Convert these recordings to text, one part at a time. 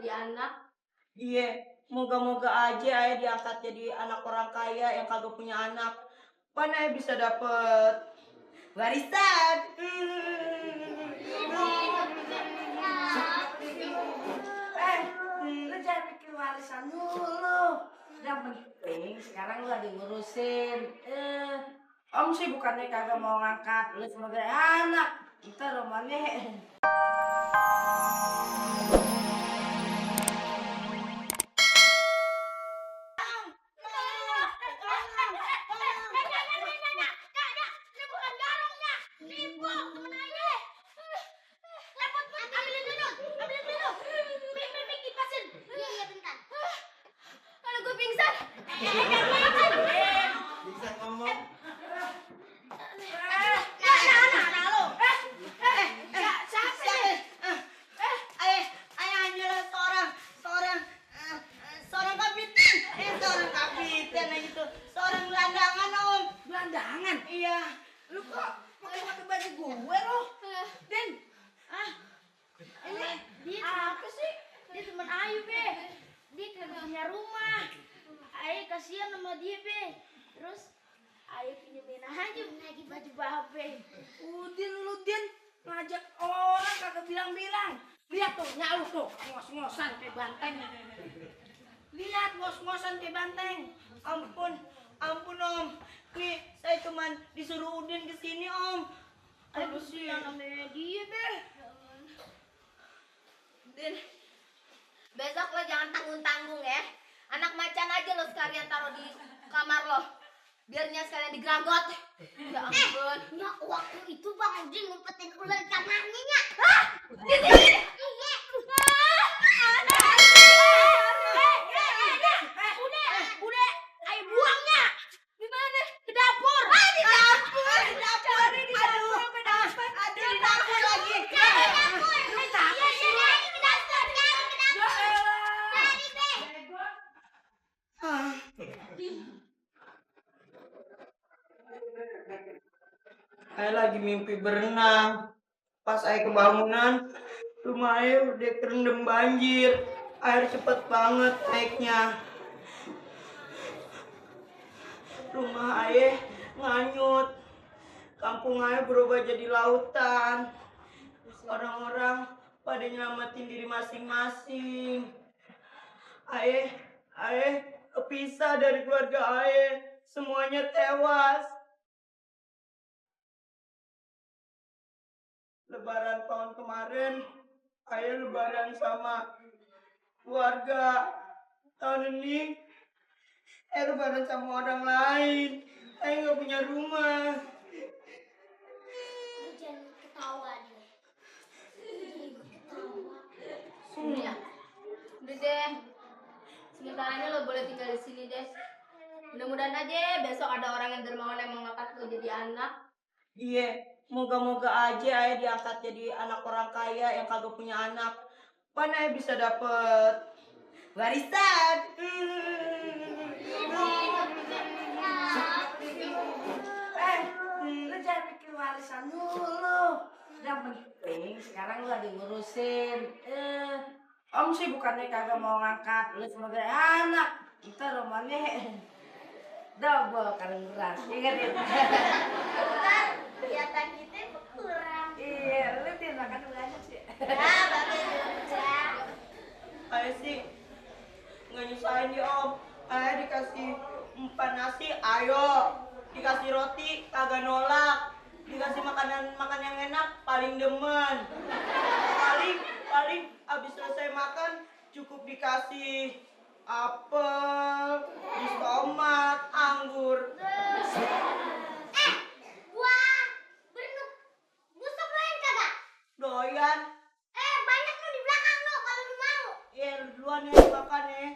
jadi anak. Iya, moga-moga aja ayah diangkat jadi anak orang kaya yang kagak punya anak. Pan ayah bisa dapet warisan. Lu jangan mikir warisan dulu. Yang penting sekarang lu lagi ngurusin. Om sih bukannya kagak mau ngangkat lu sebagai anak. Ntar romannya. Bisa ngomong. Ayah hanyalah seorang kapiten aja tuh, seorang gelandangan om. Gelandangan? Iya. Lu kok pakai baju gue lo? Den. Ini dia apa sih? Dia teman Ayu be. Dia kagak punya rumah. Ayu kasihan sama dia be. Terus Ayu pinjemin aja lagi baju babe. Udin lu Din ngajak orang kagak bilang-bilang. Lihat tuh, nyalu tuh, ngos-ngosan kayak banteng. Lihat ngos-ngosan kayak banteng. Ampun om. Nih saya cuman disuruh Udin kesini om. Ayu kasihan sama dia be. Din, besok lo jangan tanggung-tanggung ya. Anak macan aja lo sekalian taruh di kamar lo. Biarnya sekalian digeragot. Ya ampun. Ya waktu itu Bang Udin ngumpetin ular di kamarnya nya. Iya. Udah, ayo buangnya. Di mana? Ke dapur. Di dapur. Aduh, di dapur lagi. Saya lagi mimpi berenang. Pas saya kebangunan, rumah saya udah kerendam banjir. Air cepet banget naiknya. Rumah ayah nganyut. Kampung ayah berubah jadi lautan. Orang-orang pada nyelamatin diri masing-masing. Ayah kepisah dari keluarga ayah. Semuanya tewas. Lebaran tahun kemarin, ayah lebaran sama keluarga. Tahun ini, lebaran sama orang lain. Ayah nggak punya rumah. Jangan ketawa dia. Sini ya. Udah deh. Sementara ini lo boleh tinggal di sini deh. Mudah-mudahan aja besok ada orang yang dermawan yang mau ngangkat lo jadi anak. Iya, moga-moga aja ayah diangkat jadi anak orang kaya yang kagak punya anak. Pan ayah bisa dapet warisan. Lu jangan mikir warisan dulu. Yang penting sekarang lu lagi ngurusin. Om sih bukannya kagak mau ngangkat lu sebagai anak. Ntar romannya double kali berat. Ingat ya? Ntar kegiatan kita berkurang. Iya, lu Din makan banyak sih. Ya, babe juga. Ayah sih nggak nyusahin ya om. Ayah dikasih empan nasi, ayo. Dikasih roti, kagak nolak. Dikasih makanan yang enak, paling demen. Paling abis selesai makan cukup dikasih apel, jus tomat, anggur. Wah, busuk lain kagak? Doyan. Banyak lo di belakang lo kalau lu mau. Ya lu duluan ya makan ya.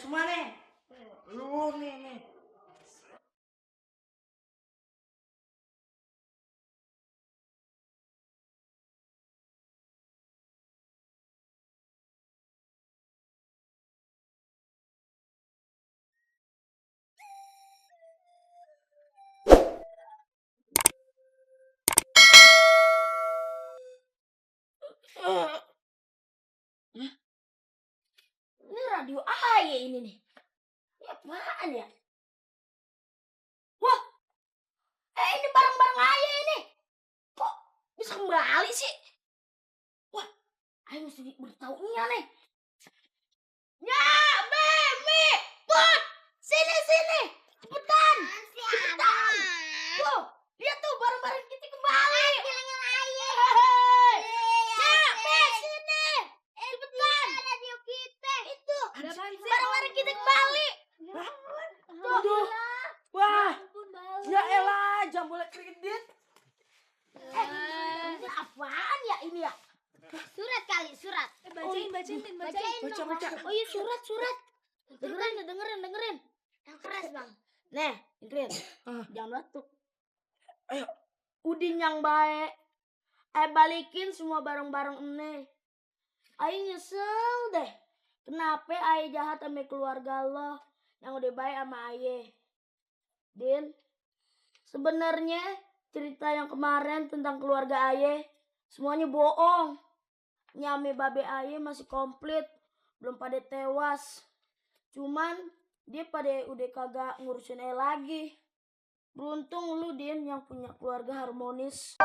semua nih. Lu nih. Ini radio Aye ini nih. Ini apaan ya? Wah, ini barang-barang Aye ini. Kok bisa kembali sih? Wah, Aye mesti beritahunya nih. Ya, Mimi, Put, sini, cepetan. Tuh, lihat tuh barang-barang kita kembali. Hehehe. Ya, Mimi, sini, cepetan. Radio kita. Itu, barang-barang kita kembali. Tuh. Wah, ya elah, jambulnya kredit. Ini apaan ya ini ya? Surat kali, surat. Baca. Oh iya surat. Dengerin. Yang keras bang. Nih, dengerin. Jangan batuk. Ayo. Udin yang baik. Balikin semua barang-barang ini. Ayo nyesel deh. Kenapa Ayo jahat sama keluarga lo yang udah baik sama Ayo? Din, sebenarnya cerita yang kemarin tentang keluarga Ayo semuanya bohong. Nyame babe Ayo masih komplit, belum pada tewas. Cuman dia pada udah kagak ngurusin Ayo lagi. Beruntung lu Din yang punya keluarga harmonis.